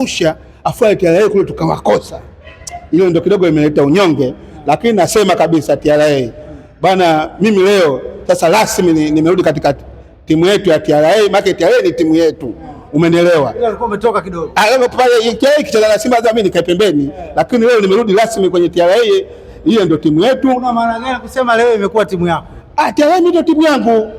Arusha afu TRA kule tukawakosa. Hiyo ndio kidogo imeleta unyonge, lakini nasema kabisa TRA bana, mimi leo sasa rasmi nimerudi katika timu yetu ya TRA, maana TRA ni timu yetu, umenielewa? Ila ulikuwa umetoka kidogo. Ah, pale TRA kicheza na Simba mimi nikae pembeni, lakini leo nimerudi rasmi kwenye TRA, hiyo ndio timu yetu. Una maana gani kusema leo imekuwa timu yako? Ah, TRA ndio timu yangu.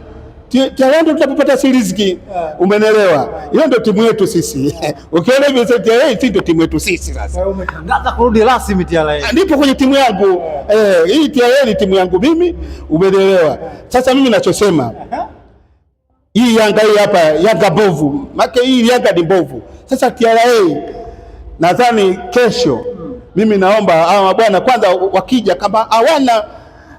TRA ndio tunapopata si riziki. Umenelewa? Hiyo ndio timu yetu sisi. Ukiona hivi sasa TRA si ndio timu yetu sisi sasa. Kwa hiyo umetangaza kurudi rasmi TRA. Ndipo kwenye timu yangu. Hii TRA ni timu yangu mimi, umenelewa? Sasa mimi nachosema hii Yanga hii hapa Yanga mbovu. Maana hii Yanga ni mbovu. Sasa TRA nadhani kesho mimi naomba hawa mabwana kwanza wakija kama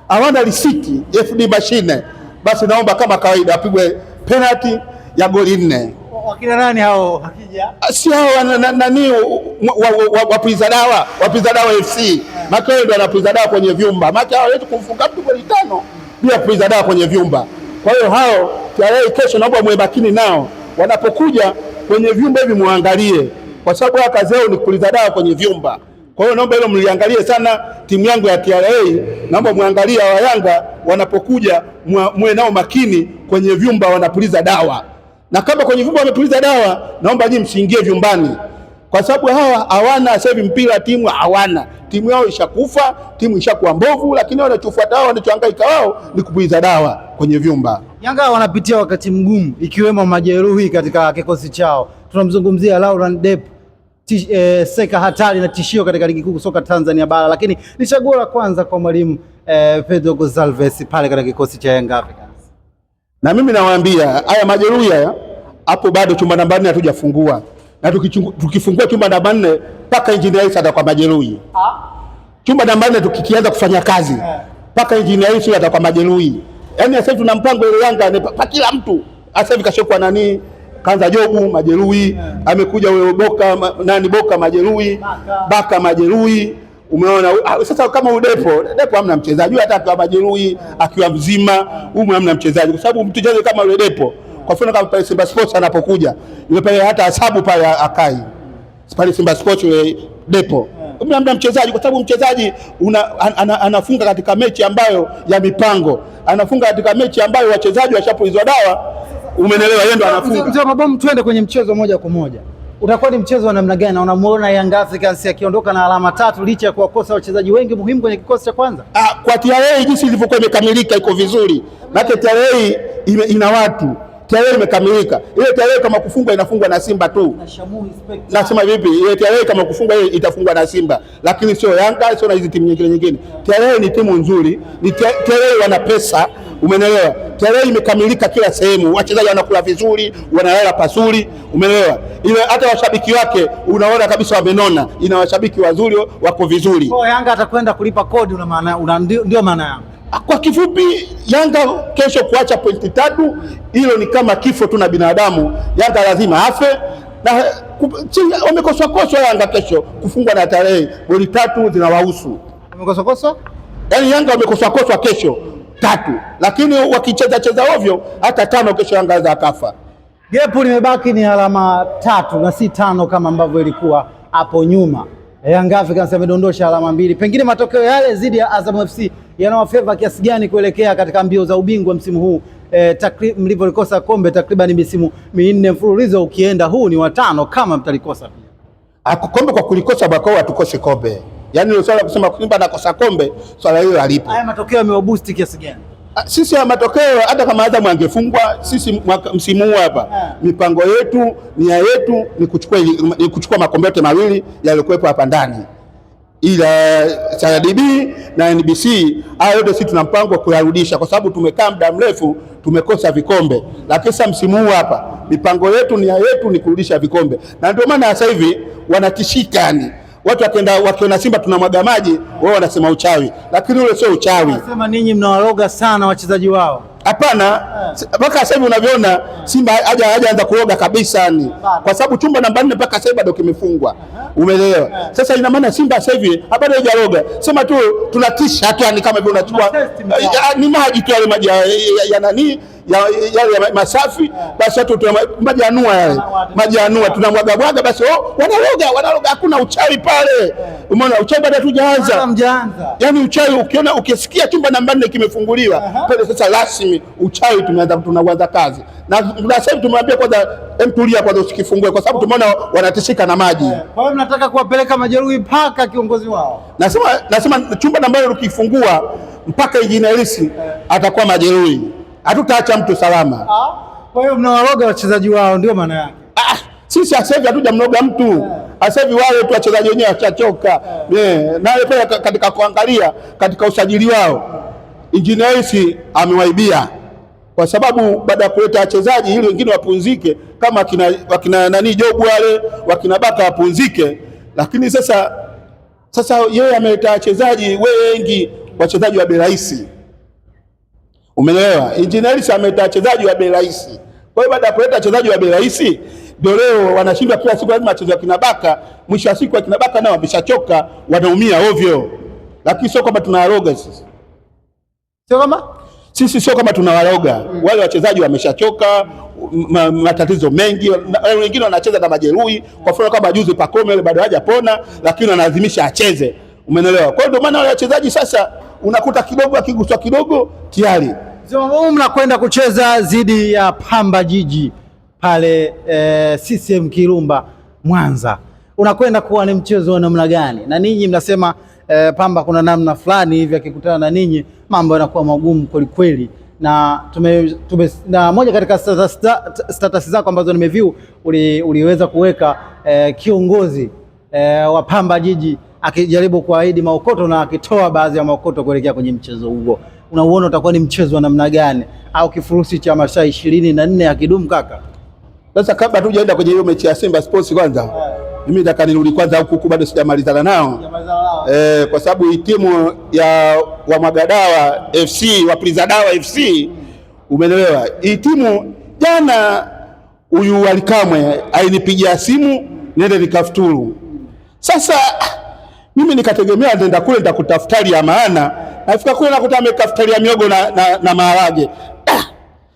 hawana risiti FD mashine, basi naomba kama kawaida apigwe penalty ya goli 4. Wakina nani hao wakija? Si hao nani wapuliza dawa, wapuliza dawa FC. Maana wao ndio wanapuliza dawa kwenye vyumba. Maana hawawezi kumfunga mtu goli 5 bila kupuliza dawa kwenye vyumba. Kwa hiyo hao TRA kesho naomba muwe makini nao. Wanapokuja kwenye vyumba hivi muangalie, kwa sababu hao kazi yao ni kupuliza dawa kwenye vyumba. Kwa hiyo naomba hilo mliangalie sana, timu yangu ya TRA, naomba muangalie wa Yanga wanapokuja, muwe nao makini kwenye vyumba wanapuliza dawa. Na kama kwenye vyumba wamepuliza dawa, naomba nyinyi msiingie vyumbani, kwa sababu hawa hawana sasa hivi mpira, timu hawana, timu yao ishakufa, timu ishakuwa mbovu, lakini wanachofuata wao, wanachohangaika wao ni kupuliza dawa kwenye vyumba. Yanga wanapitia wakati mgumu ikiwemo majeruhi katika kikosi chao. Tunamzungumzia Laurent Dep, seka hatari na tishio katika ligi kuu soka Tanzania bara, lakini ni chaguo la kwanza kwa mwalimu Pedro Gonçalves pale katika kikosi cha Young Africans. Na mimi nawaambia haya majeruhi haya hapo bado chumba namba 4 hatujafungua, na tukifungua chumba namba 4 mpaka Engineer Hersi atakuwa majeruhi. Chumba namba 4 tukianza kufanya kazi mpaka Engineer Hersi atakuwa majeruhi. Yaani sasa tuna mpango ile Yanga ni pa kila mtu. Sasa hivi kashokwa nani? Kanza Jobu majeruhi, amekuja huyo Boka nani Boka majeruhi, Baka majeruhi. Umeona sasa kama udepo, Depo hamna mchezaji hata akiwa majeruhi, akiwa mzima, huyu hamna mchezaji kwa sababu mchezaji kama yule Depo, kwa mfano kama pale Simba Sports anapokuja, yule pale hata hesabu pale akai. Pale Simba Sports yule Depo. Hamna mchezaji kwa sababu mchezaji anafunga katika mechi ambayo ya mipango. Anafunga katika mechi ambayo wachezaji washapulizwa dawa. Umenelewa, yeye ndo anafunga. Mzee Mabomu, twende kwenye mchezo moja kwa moja. Utakuwa ni mchezo wa namna gani? Unamuona Young Africans akiondoka na alama 3 licha ya kuwakosa wachezaji wengi muhimu kwenye kikosi cha kwanza? Kwa TRA jinsi ilivyokuwa imekamilika iko vizuri. Maana TRA ina watu. TRA imekamilika. Ile TRA kama kufungwa inafungwa na Simba tu. Nasema vipi? Ile TRA kama kufungwa ile itafungwa na Simba, lakini sio Yanga, sio na hizi timu nyingine nyingine. TRA ni timu nzuri, ni TRA wana pesa, umeelewa? TRA imekamilika kila sehemu, wachezaji wanakula vizuri, wanalala pazuri, umeelewa? Ile hata washabiki wake unaona kabisa wamenona, ina washabiki wazuri, wako vizuri. Kwa Yanga atakwenda kulipa kodi, una maana, una ndio maana yangu. Kwa kifupi Yanga kesho kuacha pointi 3 hilo ni kama kifo tu na binadamu. Yanga lazima afe. Na wamekoswa koswa Yanga kesho kufungwa na tarehe goli 3 zinawahusu. Wamekoswa koswa? Yaani Yanga wamekoswa koswa kesho 3, lakini wakicheza cheza ovyo hata 5 kesho Yanga anaweza akafa. Gepu limebaki ni alama 3 na si 5 kama ambavyo ilikuwa hapo nyuma. Young Africans amedondosha alama 2. Pengine matokeo yale dhidi ya Azam FC yanawafeva kiasi gani kuelekea katika mbio za ubingwa msimu huu? Mlivyolikosa kombe takriban misimu 4 mfululizo, ukienda huu ni wa 5 kama mtalikosa pia. Kombe kwa kulikosa mwaka huu hatukose kombe. Yaani ile swala kusema Simba anakosa kombe, swala hilo halipo. Haya matokeo yamewaboost kiasi gani? Sisi haya matokeo hata kama Azam angefungwa sisi msimu huu hapa, mipango yetu, nia yetu ni kuchukua makombe yote mawili yaliyokuwepo hapa ndani. Ila CRDB na NBC, haya yote sisi tuna mpango wa kuyarudisha kwa sababu tumekaa muda mrefu tumekosa vikombe. Lakini sasa msimu huu hapa mipango yetu, nia yetu ni kurudisha vikombe. Na ndio maana sasa hivi wanatishika yani. Watu wakiona Simba tunamwaga maji, wao wanasema uchawi. Lakini ule sio uchawi. Wanasema ninyi mnawaroga sana wachezaji wao. Hapana, mpaka sasa hivi unavyoona Simba hajaanza kuroga kabisa yani. Kwa sababu chumba namba 4 mpaka sasa hivi bado kimefungwa. Umeelewa? Sasa ina maana Simba sasa hivi bado hajaroga. Sema tu tunatisha tu yani kama vile unachukua ni maji tu yale maji ya nani yale ya masafi, basi watu maji anua yale maji anua tunamwaga mwaga, basi oh, wanaloga wanaloga, hakuna uchawi pale. Umeona uchawi bado hatujaanza, yani uchawi ukiona ukisikia chumba namba 4 kimefunguliwa pale, sasa rasmi uchawi tumeanza, tunaanza kazi. Na sasa tumewambia kwanza, emtulia kwanza, usikifungue kwa sababu tumeona wanatishika na maji. Kwa hiyo mnataka kuwapeleka majeruhi mpaka kiongozi wao. Nasema chumba namba ukifungua mpaka Injinia Hersi atakuwa majeruhi, hatutaacha mtu salama. Kwa hiyo mnawaroga wachezaji wao, ndio maana yake. Sisi sasa hivi hatujamroga mtu. Sasa hivi wale tu wachezaji wenyewe washachoka. Na pia katika kuangalia katika usajili wao Injinia Hersi amewaibia, kwa sababu baada ya kuleta wachezaji ili wengine wapunzike kama wakina nani Jobu wale wakina Baka wapunzike, lakini sasa yeye ameleta wachezaji wengi, wachezaji wa bei rahisi. Umeelewa? Injinia Hersi ameleta wachezaji wa bei rahisi. Kwa hiyo baada ya kuleta wachezaji wa bei rahisi ndio leo wanashindwa kila siku lazima wachezaji wakina Baka. Mwisho wa siku wakina Baka nao wameshachoka, wanaumia ovyo. Lakini sio kwamba tunawaroga sisi. Sio kama sisi sio kama tunawaroga. Wale wachezaji wameshachoka, matatizo mengi, wengine wanacheza na majeruhi. Kwa mfano kama juzi Pacome yule bado hajapona, lakini wanalazimisha acheze. Umeelewa? Kwa hiyo ndio maana wale wachezaji sasa unakuta kidogo akiguswa kidogo tayari. Sio, mnakwenda kucheza dhidi ya Pamba Jiji pale CCM Kirumba Mwanza. Unakwenda kuwa ni mchezo wa namna gani? Na ninyi mnasema Pamba kuna namna fulani hivi akikutana na ninyi mambo yanakuwa magumu kweli kweli. Na na moja katika status zako ambazo nimeview uliweza kuweka kiongozi wa Pamba Jiji akijaribu kuahidi maokoto na akitoa baadhi ya maokoto kuelekea kwenye mchezo huo. Unauona utakuwa ni mchezo wa namna gani? Au kifurushi cha masaa 24 akidumu kaka? Sasa kabla hatujaenda kwenye hiyo mechi ya Simba Sports kwanza, mimi nataka nirudi kwanza huku bado sijamalizana nao. Kwa sababu hii timu ya Wamwagadawa FC, Waprizadawa FC, umeelewa? Hii timu jana huyu Alikamwe alinipigia simu niende nikafuturu. Sasa mimi nikategemea nenda kule nitakutaftari ya maana. Nafika kule nakuta amekafutari ya miogo na maharage.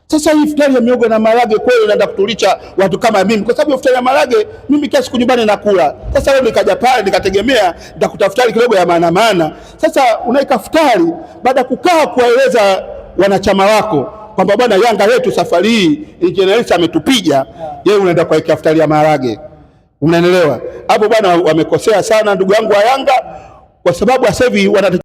Sasa hii futari ya miogo na maharage kweli inaenda kutulicha watu kama mimi, kwa sababu futari ya maharage mimi kila siku nyumbani nakula. Sasa leo nikaja pale nikategemea nitakuta futari kidogo ya maana maana. Sasa unaika futari baada kukaa kuwaeleza wanachama wako kwamba bwana, Yanga yetu safari hii Injinia Hersi ametupiga, yeye unaenda kwa futari ya maharage. Unaelewa? Hapo bwana wamekosea sana ndugu yangu wa Yanga, kwa sababu sasa hivi wana